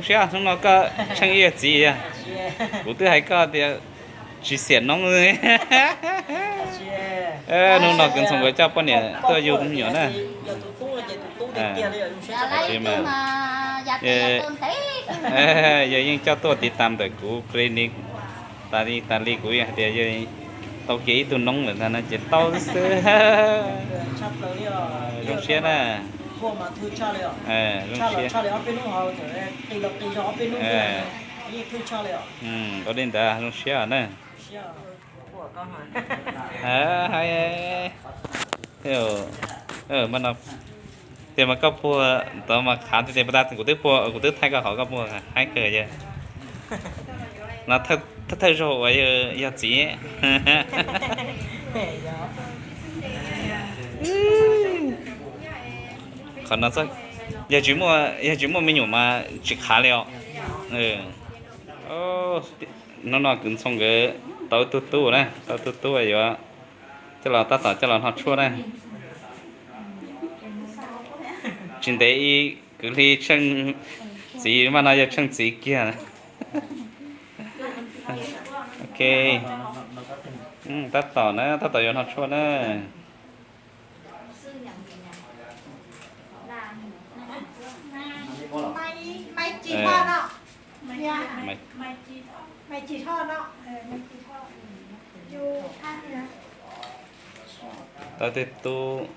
Thiab hnub no koj tsheej ib yawg txiv, kuv twb hais koj tias tsis xiam noob. Hnub no Kws Ntxhoo nkawd coj poj niam tuaj yug me nyuam na. Yog yeej coj tuaj tiv tam ntawm kuv clinic tas li tas li, kuv yeej hais tias yog tau kiag ib tug noob lawm ntag no ces tau xwb. Zoo siab na. Zoo siab. Ua li ntawd zoo siab na. Hais, tias mas koj puag tod mas khav tiag tiag, puag ta kuv twb puag, kuv twb thaij koj qhov koj puag haib kawg yog. No thawj zaug uas yog txiv. Qhov no yog tsis muaj, yog tsis muaj me nyuam mas tsis khav li os. Hnub no Kws Ntxhoo nkawd tau tug tub na, tau tug tub yuav coj los tab tom coj los hno tshuaj na. Tsis ntev ib Kws Hli tsheej txiv, mas no yog tsheej txiv kiag. Ok, tab tom na, tab tom yuav hno tshuaj na. Tau tej tub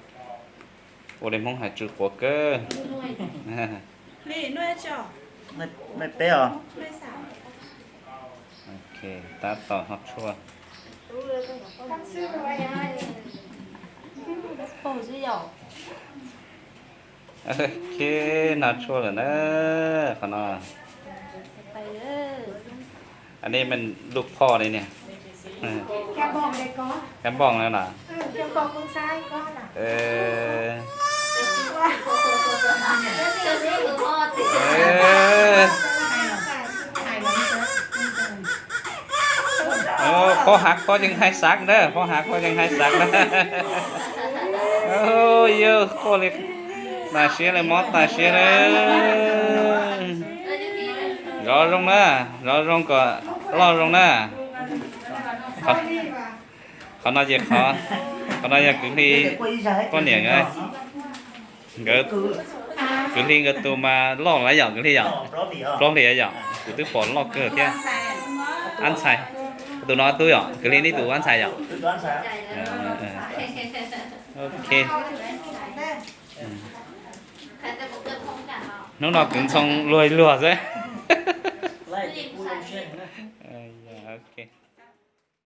ua li Hmoob hais tsw quav kawg. Tab tom hno tshuaj. Hno tshuaj lawm na, qhov no. Anij me lub phoj li niag kab npoj no los. Phob hav koj yeej haib xav na, phob hav koj yeej haib xav na. Yog quaj li, tas siab li, mob tas siab na. Zov zoo na, zov zoo kom loj zoo na. Qhov no ces, qhov no yog Kws Hli poj niam nkawd. Kws Hli nkawd tus mas loj lawm yom, Kws Hli yom. Plaub hlis yom, kuv twb pom loj kawg thiab. Ab ntxhais, tus no tub yom, Kws Hli neb tus ab ntxhais yom. Ok. Hnub no Kws Ntxhoo luag luag xwb.